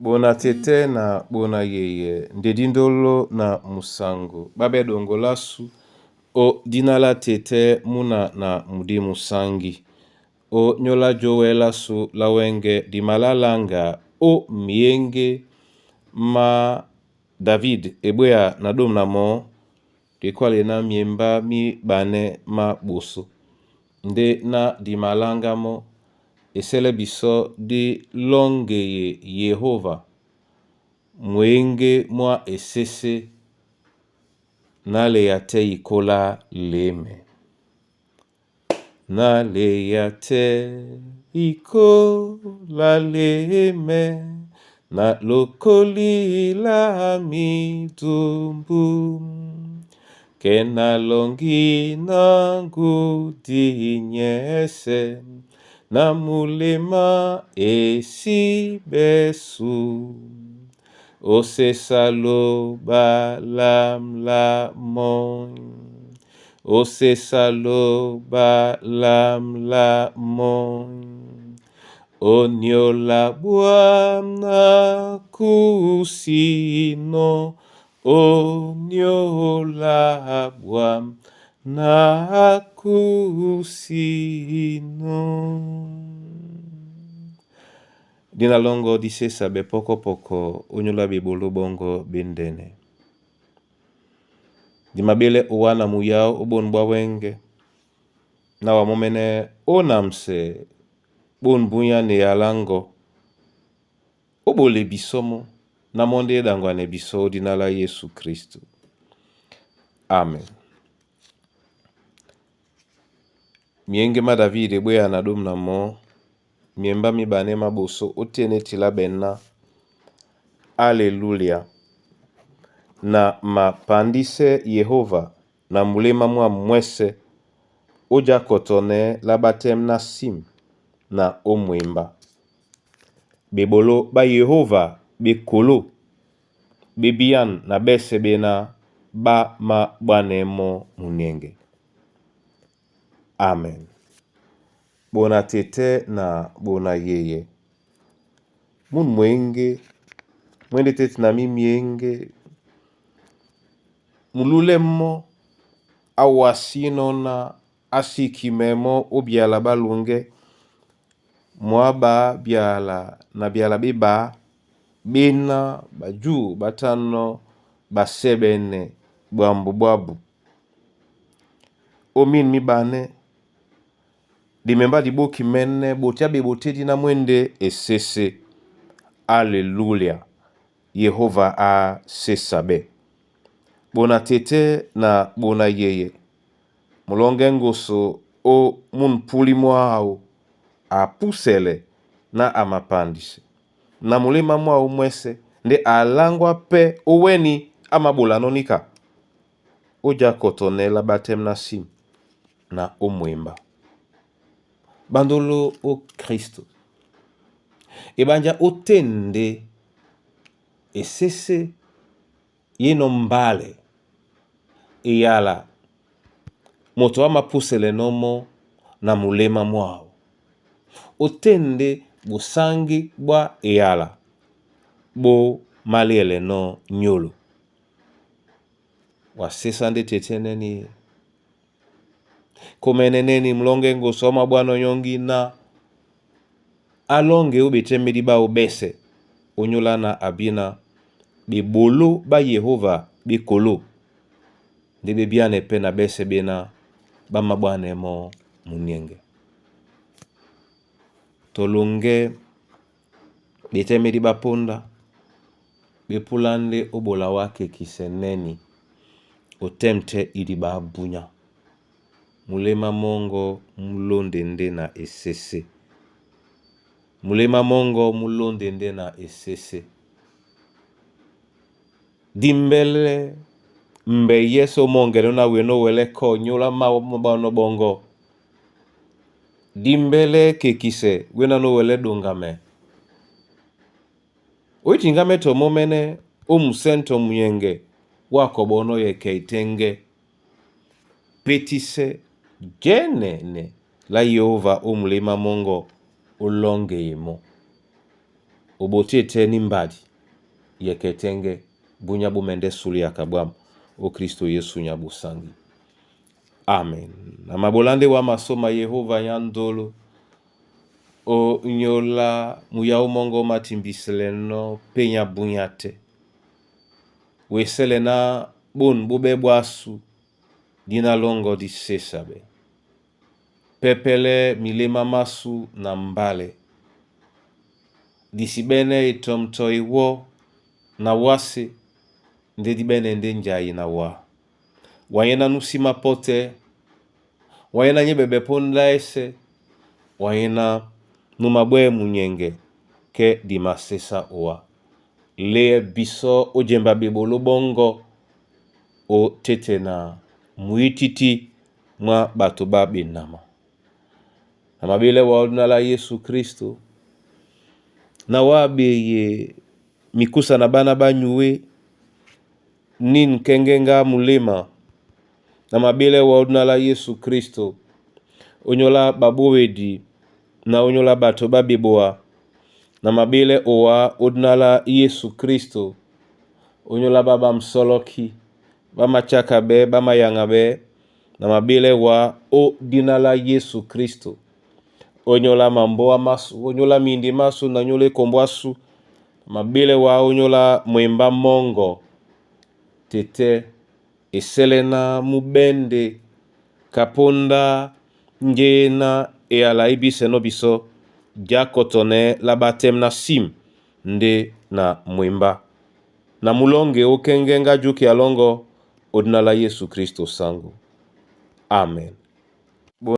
Bona tɛ́tɛ́ na bona yeyɛ nde díndolo na musango ɓá ɓɛ́ ɗoŋgo lásu ó dina lá tɛ́tɛ́ múna na mudi musangi. Ó nyóla jówɛ lásu lá wɛ́ŋgɛ̄ dimaláláŋga ó myéŋgé má David ebwéya na ɗômna na mɔɔ́ dikwále ná miembá mí ɓanɛ́ má ɓosó. Ndé ná dimaláŋgá mɔ́, esɛ́lɛ́ bisɔ́ dí lɔ́ŋgeye Yehóva mwěŋgé mwá esésé na léya tɛ́ yikólá lěmɛ. Na léya tɛ́ yikólá lěmɛ na lokoli la midumbu. Ke na longi na ngudi nyɛsɛ na mulema esi besu. Osesa loba lam la mɔ́. Osesa loba lam la mɔ́. Oniola bwana kusino. Oniola bwana kusino. Dina longo disesa be pokopoko onyola bebolo bongo bendene. Di mabélɛ owá na muyáó ó ɓôn ɓwá wɛ́ŋgɛ̄, ná wa mɔ́mɛ́nɛ́ ó namsɛ ɓôn búnyá na eyalá ŋgɔ̄, ó ɓole bisɔ́ mɔ́, ná mɔ́ ndé é ɗaŋgwanɛ bisɔ́ ó dína lá Yésù Kristo. Amen. Myéŋgé má David ebwéya na ɗômna mɔɔ́, miembá mí ɓanɛ́ má ɓosó ótên é tilá ɓɛ̌ ná, Alelulia! Na mapandísɛ́ Yehóva na muléma mwâm mwɛ́sɛ̄, ó jákɔtɔnɛɛ́ lá ɓá tɛ́m ná sim na ó mwembá. Ɓeɓoló ɓá Yehóva ɓe koló, ɓé bíán na ɓɛ́sɛ̄ ɓéná ɓá māɓwánɛ́ mɔ́ muniɛŋgɛ. Amen. Ɓona tɛ́tɛ́ na ɓona yeyɛ, mûn mwěŋgé, mwé ndé tɛ́ tina mí myěŋgé, mulúlɛ́ mɔ́ á wasínɔ̄ ná á sí kimɛɛ mɔ́ ó byala ɓá luŋgɛ́, mɔ á ɓǎ byala na byala ɓé ɓǎ ɓéná ɓajû ɓá tánɔ̄ ɓasɛ́ɓɛ́nɛ̄ ɓwǎm̀bò ɓwábù. Ó mîn mí ɓanɛ́, dimembá diɓókimɛ́nɛ́ ɓote á ɓeɓotédí ná mwéndé esésé. Alelulia! Yehóva á sésa ɓɛ́. Ɓona tɛ́tɛ́ na ɓona yeyɛ, mulɔ́ŋgɛ́ ŋgoso ó mûn púlí mwáō a púsɛlɛ ná a mapandisɛ. Na muléma mwáō mwɛ́sɛ̄ ndé a láŋgwá pɛ́ ó wɛ́ni á māɓolanɔ́ níka. Ó jákɔtɔnɛɛ́ lá ɓá tɛ́m ná sim na ó mwembá. Ɓándoló ó Kristo, eɓánjá ótên ndé esésé e enɔ̄ mbálɛ eyala moto á māpúsɛlɛnɔ́ mɔ́ na muléma mwáō. Ótên ndé ɓosáŋgí ɓwá eyala ɓó máliɛlɛnɔ́ nyólo. Wa sésá ndé tɛ́tɛ́ nɛ́nī e. Kómɛ́nɛ́ nɛ́nī mulɔ́ŋgɛ́ ŋgoso á māɓwánɔ́ yɔ́ŋgí ná á lɔ́ŋgɛ ó ɓetɛ́mbɛ́dí ɓáō ɓɛ́sɛ̄ ónyólá na abína ɓeɓoló ɓá Yehóva ɓé koló ndé ɓé bíánɛ́ pɛ́ na ɓɛ́sɛ̄ ɓéná ɓá māɓwánɛ́ mɔ́ muniɛŋgɛ. Tɔ loŋgɛ́ ɓetɛ́mbɛ́dí ɓá póndá ɓé púlá ndé ó ɓola wá kekisɛ nɛ́nī o tɛ́m tɛ́ idiɓa á búnyá. Muléma mɔ́ŋgɔ̄ mú lóndè ndé na esésé. Muléma mɔ́ŋgɔ̄ mú lóndè ndé na esésé. Dímbɛ́lɛ́ mbɛ yɛ́sɛ̄ ó mɔ́ŋgɛnɔ́ ná wenɔ́ wɛlɛ́ kɔ́ nyóla máō mú mabwánɔ́ ɓɔ́ŋgɔ́. Dímbɛ́lɛ́ kekisɛ wéná nō wɛlɛ́ ɗoŋgamɛ. Oítiŋgámɛ́ tɔ mɔ́mɛ́nɛ́ ó musɛ́ tɔ munyɛŋgɛ wâ kɔɓɔnɔ́ yɛkɛ itɛ́ŋgɛ́. Pétísɛ́ jɛ́nɛnɛ lá Yehóva ó muléma mɔ́ŋgɔ̄ ó lɔ́ŋgeye mɔ́. Obote tɛ ni mbadi yɛkɛ tɛ́ŋgɛ́ bunya bú mɛndɛ́ suliyaka bwâm o Kristo Yesu nya busangi. Amen. Na mabolande wa masoma Yehova nyandolo o nyola muyau mongo matimbiseleno pe nya bunya te. Wesele na bun bube bwasu dina longo di sesabe. Pepele milema masu na mbale. Disibɛnɛ etɔmtɔ ewɔ na wase nde dibɛnɛ nde njai na wa. Wanyena nusima pote, wanyena nyebebe ponda ese, wanyena numabwe munyenge ke dimasesa owa. Leye biso ojemba bebolo bongo o tete na muititi mwa bato ba benama. Na mabele wa ordinala Yesu Kristo na wa beye mikusa na bana banyuwe nin kengenga mulema na mabele wa ordinala Yesu Kristo onyola babowedi na onyola bato babeboa na mabele owa ordinala Yesu Kristo onyola baba msoloki bamachaka be bamayanga be na mabele wa o dinala Yesu Kristo onyola mamboa masu onyola mindi masu na nyola ekombo asu mabele wa onyola mwemba mongo tete eselena mubende kaponda ngena eyala ebiseno biso diakotone la batem na sim nde na mwemba na mulonge okengenga juki alongo odinala Yesu Kristo sango. Amen.